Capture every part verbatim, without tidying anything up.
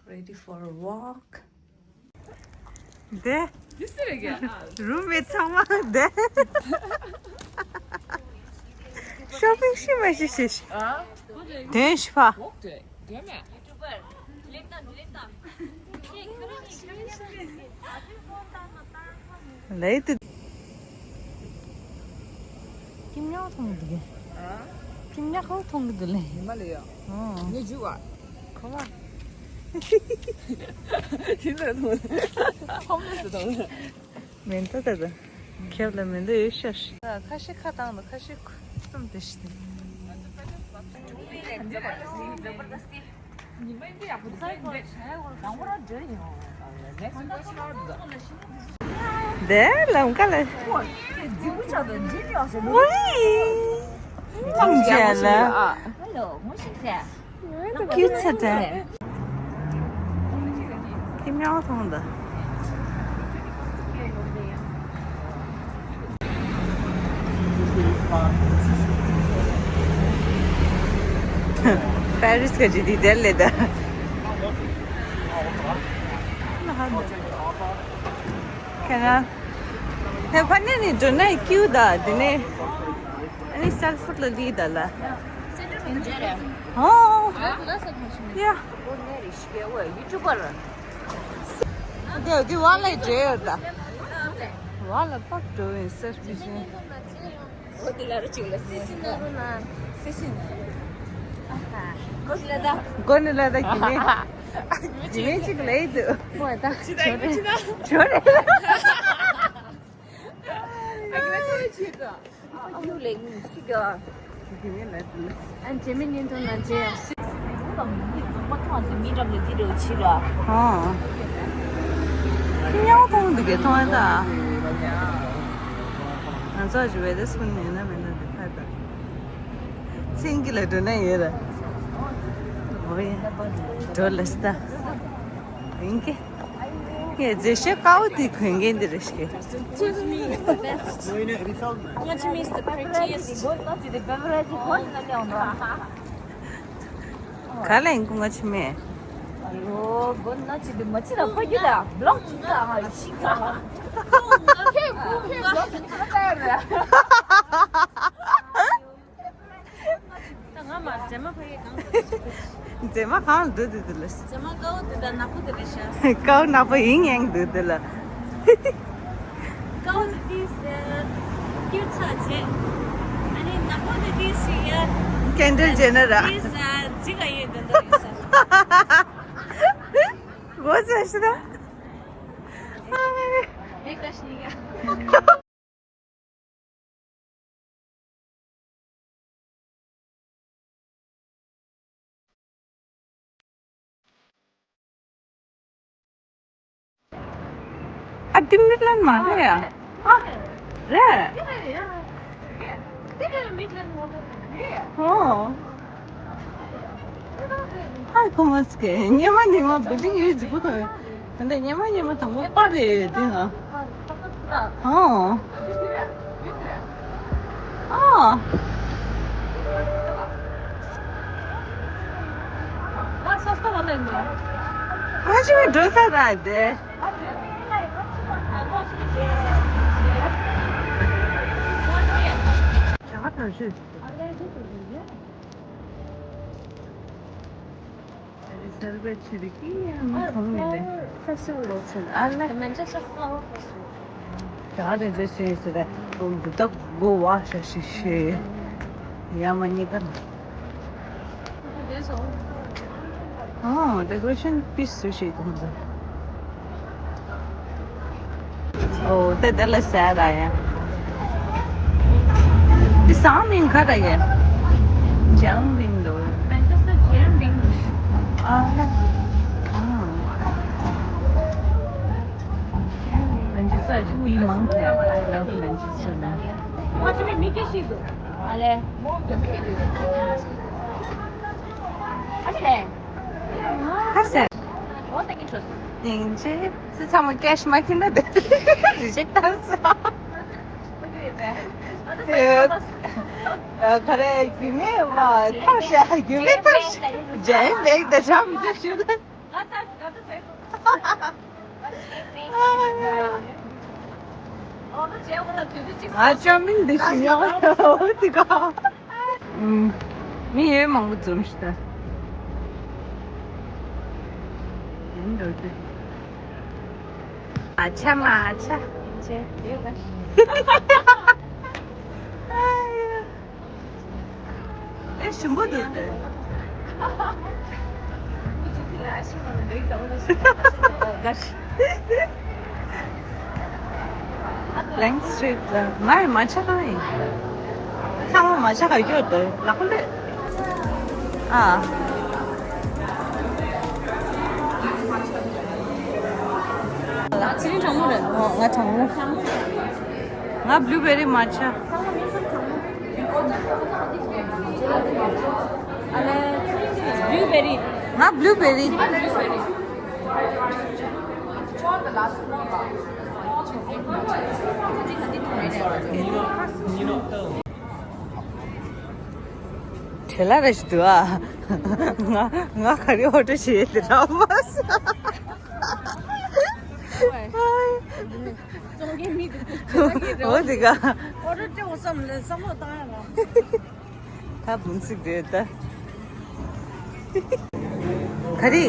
Ready for a walk. དེ། རུམ་མེཊ་ཚང་མ་དེ། ཤོ་པིང་ཤི་མ་ཤི་ཤི་ཤི། དོན་ཞི་ཕ། ལེ་དུ། ཁྱིམ་ཉག་མཐོང་གི་འདུག་གས། ཨ། ཁྱིམ་ཉག་ཁོ་མཐོང་གི་འདུག་ལེ། ཉི་མ་ལེ་ཡ། ཨོ། ངས་འཇུ་བ། ཁོ་མ། ཁྱིམ་ལ་མཐོང་། ཧོམ་ལེ་སི་མཐོང་། མེ་མདའ་ད་ད། ཁྱབ་ལ་མེ་མདའ་ཡོད་ཤག་ཤི། ཁ་ཤས་ཁ་བཏང་དང་ཁ་ཤས་ཁུ་སུམ་དེ་ཤི་དེ། དེ་ལམ་ཀ་ལ། ཝི། ལམ་ཇེ་ལ། ཀྱུ་ཚ་དྲ། ཁྱི་མྱའུ་མཐོང་དང་། པེ་རིས་ག་ཅི་དེ་དེར་ལེ་ད། ཁྱེད་རང་། ཧེ་ཕ་ནས་ནི་འགྲོ་ན་ཀྱུ་ད་དེ་ནས། ཨ་ནི་སལ་ཕོར་ལ་ལི་ད་ལ། ཨོ། ཡ། ཡུ་ཊུབ་པར། དེ་དེ་བ་ལ་འདྲེ་ཡོད་ད། བ་ལ་པག་འགྲོ་ཡིན་སེར་པི་ཤིང་། འོ་དེ་ལ་རུ་ཅིག་ལ་སི་སི་ན་རུ་ན། སི་སི་ན། ཨ་ཧ། གོ་ལ་ད། གོ་ནི་ལ་ད་གི་མེ། གི་མེ་ཅིག་ལ་ཡི་དུ། ཨོ་ད། ཅི་ད་ཡི་ཅི་ད། ཇོ་རེ། ཨ་གི་མེ་ཚོ་ལ་ཅི་ད། ཨ་ཡུ་ལེ་ངི་སི་ག། གི་མེ་ལ་དུ། ཨ་ཇེ་མི་ཉིན་ཐོན་ན་ཇེ་ཡང་སི། མི་འགྲམ་ལ་འདི་རུ་ཕྱི་ལ། ཨོ། ཁྱི་མྱའུ་མཐོང་འདུག་གས་མཐོང་ཡ་ད། ང་ཚོ་ཞུ་བའི་དེ་སུན་ནས་ན་མེད་ན་འདི་ཕ་ད། ཚིང་གི་ལ་འགྲོ་ན་ཡོད་ར། འོ་ཡ། འགྲོ་ལ་སི་ད། ཡིན་གི། ངས་མཛེས་ཤོས་དཀར་པོ་དེ་གོན་མཁན་དེ་རེད་ཤག Excuse me, the best. What do you mean is the prettiest? ག་ལ་ཡིན་ཀུ་ང་ཆི་མེད། ཨ་ཡོ། གོ་ན་ཅི་དེ་མ་ཅི་ལ་ཕ་གི་ལ་བློག་ཅི་ལ་ཨ་ཤི་ཀ་ཁེ་ཁེ་བློག་ཅི་ལ་ད་ར། ད་ང་མ་མཛེས་མ་ཕ་གི་གང་དུ། མཛེས་མ་གང་འདུག་དེ་དེ་ལ། མཛེས་མ་དཀར་པོ་དེ་དང་ནག་པོ་དེ་རེད་ཤག་དཀར་པོ་ནག་པོ་ཡིན་ཡང་འདུག་དེ་ལ། དཀར་པོ་དེ་ཏིས་ཀྱུ་ཚ་ཆེ། ཨ་ནི་ནག་པོ་དེ་ཏིས་ཡ། ཀེན་ཌལ་ཇེ་ནར་ར། ཏིས་ཨ་ཇི་ག་ཡོད་དེ་འདུག་ཡོད་ས། གོ་ཚ་ཤི་ད། མེ་ཀ་ཤི་ཡ། ཨ་ཏི་མི་ལན་མ་རེད་ཡ། ཨ་རེད། ཨོ། ཧ་གོ་མ་སྐད་ཉི་མ་ཉི་མ་བི་ལྡིང་ཡོད་ཟིག་པོ་གོ། ད་ཉི་མ་ཉི་མ་དང་པོ་པར་རེད་དེ་ན། ཨོ། ཨོ། ང་ཅི་མི་འགྲོ་ས་ར་དེ། ཇ་དང་ཞུ། ཟར་བའི་ཆི་རིག་གི་ཡང་མི་ཚང་མི་ལས། Flower festival ཨ་ལ། The Manchester Flower Festival. ད་རེ་རེ་ཞེས་ཟེར་ར། འདི་དག་གོ་བ་ཤ་ཤི་ཤི། ཡ་མ་ཉི་ད། ཨོ་decoration piece སུ་ཞིག་དང་འདུག་ཨོ་དེ་དེ་ལ་ཟེར་ར་ཡ། དེ་སང་མིང་ག་ར་ཡ། ཇང་མིང་འདུག Manchester Jam Bean. ཨ་ལ། ཨ། Manchester ཅི་མི་མང་ཐལ། I love Manchester. ཨ་ལེ། ཨ་ལེ། ཁ་ཟེར། ཡིན་ཆེ། སི་ཚང་མ་ཀེཤ་མ་ཁྱེར་ན་དེ་རི་ཇེག་བཏང་སོང་། ཨ་ཁ་རེ་རྒྱུ་མེད་མ་ཐར་ཤ་རྒྱུ་མེད་ཐར་ཤ་ཇན་བེག་དེ་ཆམ་དེ་ཞུ་ད། ང་ཅང་མིན་འདི་ཞིག་ཡོད་འོ་དེ་ག་མི་ཡོད་མང་པོ་འཛོམས་ཤི་ད། ཨ་ཆ་མ་ཨ་ཆ། ཨེ་ཞིམ་པོ་འདུག་སྟེ། ལེང་སི་ཊི་རི་ཊི་ལ་ང་ཡི་མ་ཆ་གང་ཡིན། ཚང་མ་མ་ཆ་ག་སྐྱོར་དེ་ལག་པ་ལས། ཨ། ཚེ་རིང་གྲང་མོ་རེད། ཨོ་ང་གྲང་མོ། ང་བླུ་བེ་རི་མ་ཆ། བླུ་བེ་རི། ང་བླུ་བེ་རི། བྲེལ་ལ་རེ་ཞིག་འདུག་ཨ། ང་ང་ག་རེ་ཨོ་ཌར་བྱེད་དེ་ར་མ་ས། ཙོང་ཁའི་མི་འདུག་འོ་དེ་ག་ཨོ་ཌར་སྤྲད་འོ་བསམ་ལ་བསམ་བློ་བཏང་ཡ་ལ། ད་བུན་ཚིག་རེད་ད། ག་རེ།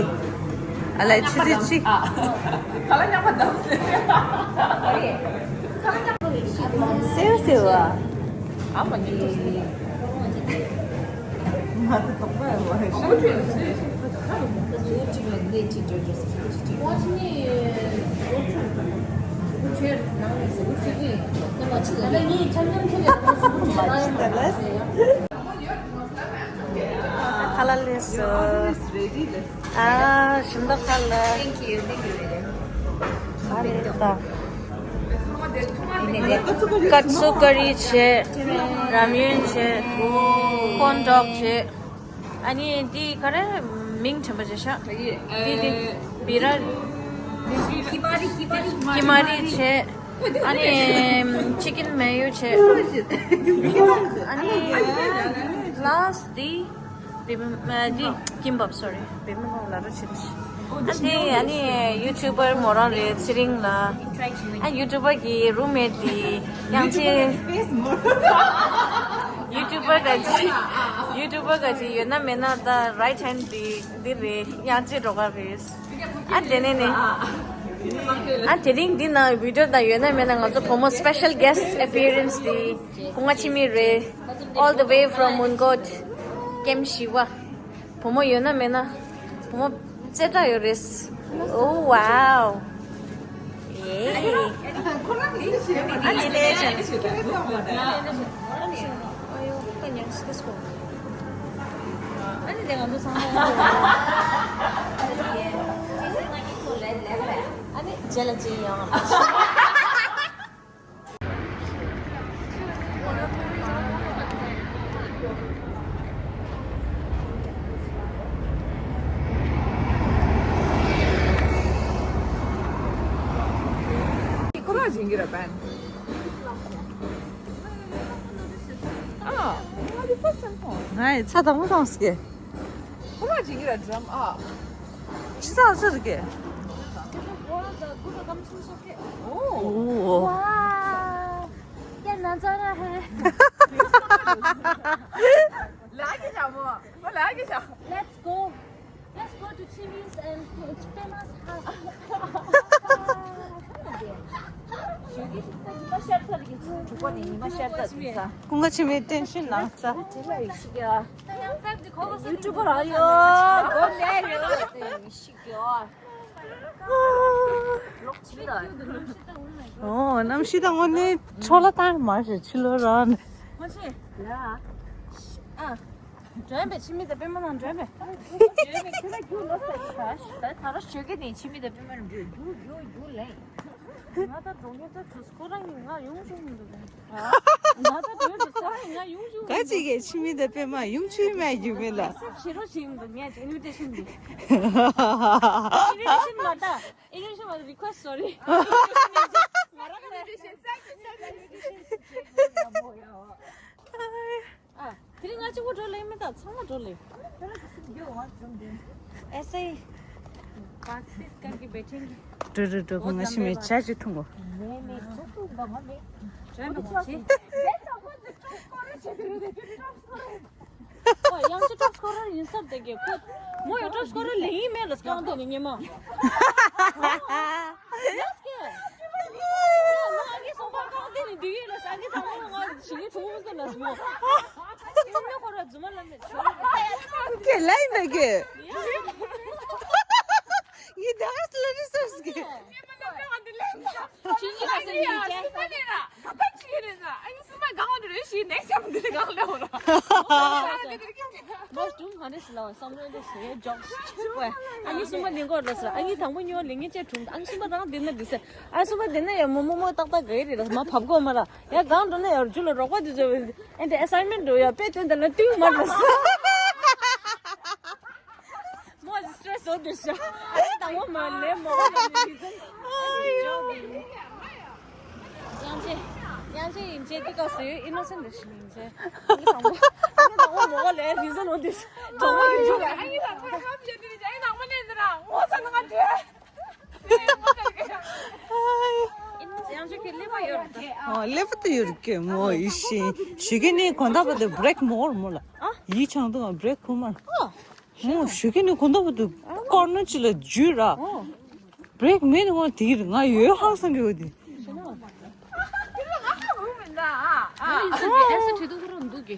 ཨ་ལ་ཆི་ཆི་ཆི། ཁ་ལག་མཉམ་པ་འདམ་ཟེར། སེའུ་སེའུ་ཨ། ཨ་མ་གི། ང་ཚོ་དོགས་པ་ཡོད་མ་རེད། ཁ་ལག་ལས་སོ། ཨ་ཞིམ་ད་ཁ་ལ། Thank you, thank you very much. ཨ་རེད་ད། ཀ་ཚུ་ཀ་རི་བྱས། རམ་ཡོན་བྱས། ཀོན་ཌོག་བྱས། ཨ་ནི་འདི་ག་རེ་མིང་དྲན་པ་བྱས་ཤག་འདི་འདི་བི་ར། ཀི་མ་རི་ཀི་མ་རི་ཀི་མ་རི་བྱས། ཨ་ནི་ཅི་ཀིན་མེ་ཡོ་བྱས། ཨ་ནི་ལ་སི་ཊི་འདི། བི་བི་ཨ་འདི་ཀིམ་བབ། སོ་རི། བི་བི་བབ་ལ་རུ་ཆེ་རུ་ཆེ། ཨ་འདི་ཨ་ནི་ཡུ་ཊུབ་པར་མོ་རང་རེད། ཚེ་རིང་ལ། ཨ་ཡུ་ཊུབ་པར་གི་རུམ་མེཊ་འདི་ཡང་ཅི། ཡུ་ཊུབ་པར་ག་ཅི། ཡུ་ཊུབ་པར་ག་ཅི་ཡོད་ན་མེད་ན་ད་རའིཊ་ཧེན་འདི་འདི་རེད། ཡང་ཅི་འགྲོ་ག་རེད། ཨ་དེ་ནས་ནི། ཨ་དེ་རིང་འདི་ན་བི་ཌིའོ་ད་ཡོད་ན་མེད་ན་ང་ཚོ་བུ་མོ་སི་པེ་ཤལ་གེ་སི་ཊི་ཨ་པི་ཡར་ནེ་སི་འདི་སྐུ་ངལ་ཕྱི་མི་རེད། All the way from Mungkot. ཀེམ་བཞི་པ། བུ་མོ་ཡོད་ན་མེད་ན། བུ་མོ་རྩེ་གྲ་ཡོད་རེད། Oh wow. Yeah. ཁོ་རང་ལས་བྱེད་པ་ཨ་ནི་ལས་བྱེད། ཨ་ཡོ་ཀ་ཉན་སི་ཏི་སྐོར། ཨ་ནི་དེ་ང་ཚོ་ཚང་མ། ཨ་ནི་རྗེས་ལ་རྗེས་ཡོང་། ཁོ་རང་སྦྱིན་གྱི་རེད་པན། ཨ། ང་འདི་ཕར་ཙམ་མཐོང་། ང་ཡི་ཚ་དང་པོ་དང་སྐྱེ། ཁོ་རང་སྦྱིན་གྱི་རེད་འགྲམ་ཨ། ཕྱི་ཚ་ཚ་རེད་སྐྱེ། ཨོ། ཝ། ཡ་ན་ཛ་ར་ཧེ། ལ་གི་ཞྭ་མོ། ཁོ་ལ་གི་ཞྭ། Let's go. Let's go to Chimi's and famous house. ཉི་མ་ཤར་ཚར་གི་ཚུལ་གྲུ་པ་ནི་ཉི་མ་ཤར་ཚར་གི་ས། ཀུན་དགའ་ཆི་མེད་ཏེན་ཤིན་ནང་ས། དེ་ལ་ཡི་ཤི་ག་ཡུ་ཊུབ་པར་ཡོད་གོ་ནས་ཡོད་ཤི་ག་ལོག་ཆི་ལ། ཨོ་གནམ་གཤིས་དང་དངོས་གནས་འཕྲོ་བརླག་བཏང་མ་ཤེས་ཕྱི་ལོ་རང་ནས། མ་ཤེས། ལ། ཨ། འགྲོ་ཡིན་པས་ཕྱི་མི་དང་པད་མ་ནང་འགྲོ་ཡིན་པས། འགྲོ་ཡིན་པས་ཁྱོད་ལ་རྒྱུ་ལོ་ཟེར་གི་ད་ད་ད་ར་ཞོགས་ཀས་ནས་ཕྱི་མི་དང་པད་མ་ནང་འགྲོ་རྒྱུ་རྒྱུ་རྒྱུ་ལེ། ང་ད་འགྲོ་མཁན་ད་དུས་ཁོ་རང་གིས་ང་ཡོང་བྱུང་མི་འདུག་ག་ང་ད་དུས་དུས་ཁོ་རང་གིས་ང་ཡོང་བྱུང་ག་ཅིག་གིས་ཕྱི་མི་དང་པད་མ་ཡོང་བྱུང་མེད་རྒྱུ་མེད་ལ། ཞེ་རོ་བྱེད་མི་འདུག་ངས་ཨིན་བི་ཊེ་ཤན་འདི། ཨིན་བི་ཊེ་ཤན་མ་ད། ཨིན་བི་ཊེ་ཤན་མ་ད། རི་ཁུ་ཨེ་སི་ཊི་སོ་རི། ང་རང་ལ། ཨ། དེ་རིང་ང་གཅིག་པོ་འགྲོ་ལེ་མི་ད་ཚང་མ་འགྲོ་ལེ། ཨེ་སེ། बातचीत करके बैठेंगे। འགྲོ་འགྲོ་འགྲོ། ཁོ་ང་ཤི་མེད་ཇ་ཅིག་འཐུང་གོ། नहीं, नहीं, तो तू बाहर में। ཁྱོད་ནི་མ་བྱེད། ཨོ། ཡང་ཅི་ཊོབ་སྐོར་ར་ཡིན་ས་དེ་གི་ཁོ། མོ་ཡི་ཊོབ་སྐོར་ར་ལེན་ཡིན་མེད་ལ་སྐང་དེ་ནི་ཉི་མ། ཡ་སྐད། ཡ་ང་ཨ་ནི་སོང་པ་སྐང་དེ་ནི་འདི་ཡོད་ལ་ས་ཨ་ནི་དང་པོ་ང་ཞི་ལི་ཐུང་གི་ལ་སོང་། ཨ་ནི་ཁོ་ར་རྫུན་མ་ལ་མེད། ཁྱོད་ལ་ཡིན་ད་གི། ཡི་ད་ཨ་ལ་རི་སར་སི་གི། ཅི་ཡིན་ཟེར་ཡིན་ཅེ། མོ་ཀྲུང་ཧ་ནེ་སི་ལ་བསམ་བློ་འདི་ཞེ་འཇོག་ཤོག་ཨ་ནི་གསུམ་པ་ལེན་གོ་ལ་ཟེར། ཨ་ནི་དང་པོ་ཉོ་ལེན་ངེས་ཅེ་གྲུང་། ཨ་ནི་གསུམ་པ་རང་འདི་ན་འདི་ཟེར། ཨ་གསུམ་པ་འདི་ན་ཡ་མོ་མོ་མོ་ཏག་ཏག་གི་རེད་ལ་མ་བབ་གོ་མ་ར། ཡ་གང་འགྲོ་ན་ཡ་རྒྱུ་ལ་རོགས་པ་འདི་ཚོ་ཨེ་འདི་ཨེ་སའིན་མེན་འགྲོ་ཡ་དཔེ་དོན་དེ་ལ་ཏུས་མ་ར་ཟེར། མོ་ཨ་ནི་སི་ཊེ་རེ་སི་བཟོ་འདུག་ཤག་ཨ་ནི་དང་པོ་མ་ལེན་མོ་ལེན་ནི་རི་ཛན་ཡང་ཅེ། ཡང་ཅེ་ཡིན་ཅེ་ཏི་ཀ་སུ་ཡོད་ཨི་ནོ་སེན་ཊི་ཞིག་ཡིན་ཅེ། ཨ་ནི་དང་པོ་ཨ་ནི་དང་པོ་མོ་ལེན་རི་ཛན་འོ་འདུག་ཤག་གྲོགས་མོ་གི་འཇུག་ཨ་ནི་དང་པོ་ཧམ་བྱེད་དུས་ཨ་ནི་དང་པོ་ལེན་འདི་ར་ངོ་ཚ་ན་ང་འདྲེ། ཡང་ཅེ་ཁྱེད་ཀླད་པ་ཡོད་རེད། ཨོ་ཀླད་པ་དུ་ཡོད་རེད་ཀྱེ་མོ་ཡི་ཤི། ཞུ་གི་ནི་གོན་ད་པ་དུ་བྷི་རེག་མོ་ར་མོ་ལ། ཨ། ཡི་ཆང་དུ་བྷི་རེག་ཁུ་མ། ཨ། མོ་ཞུ་གི་ནི་གོན་ད་པ་དུ་ཀོར་ནར་ཅི་ལ་འཇུས་ར། ཨོ། བྷི་རེག་མེད་ནི་ང་དེ་ར་ང་ཡོད་ཧང་སང་གི་ཡོད་དེ། ཨ་ཡིན་ས་གི་ཨེ་སི་ཁྲི་དུ་ཁོ་རང་འདུག་གི།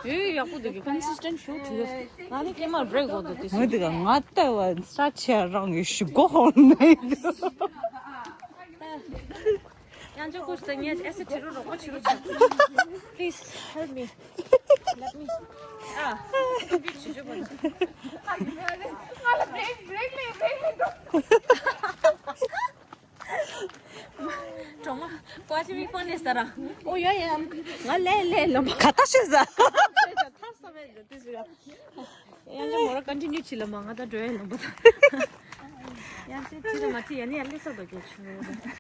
ཡོད་ཡོད་ཡག་པོ་འདུག་གི། ཀོན་སི་སི་ཊེན་ཊི་ཤོ་དྲི་ཡོད། ང་ནི་ཀྱེ་མ་བྷི་རེག་དགོས་འདུག་དེ། ང་དེ་ག་ང་ལྟ་བ་སི་ཊཱར་ཊི་བྱས་རང་གི་ཞུ་གོ་ཧོན་ནས། ཡང་ཅིག་ཁུ་ཞིག་ངས་ཨེ་སི་ཁྲི་རུ་རོགས་པ་བྱེད་རོགས་བྱེད། Please help me. Let me. ཨ། ཁུ་བི་བྱེད་རྒྱུ་བ། ང་ལ་བྷི་རེག་བྷི་རེག་ལས་བྷི་རེག་ལས་འགྲོ། གྲོགས་མོ། ཀོ་ཅི་མི་ཕོན་ནས་ཟ་ར། ཨོ་ཡ་ཡ། ང་ལས་ལས་ལོ་མ། ག་ད་ཤེས་ཟ། ཐར་ས་མེད་ཟ་དུས་ཟ། ཡང་ཅིག་མོ་ར་ཀོན་ཊི་ནིའུ་བྱེད་ལ་མ་ང་ད་འགྲོ་ཡ་ལོ་མ་ད། ཡང་ཅིག་ཁྲི་ར་མ་ཁྲི་ཡ་ནི་ཡ་ལས་ས་དོ་གྱོ་ཆུ།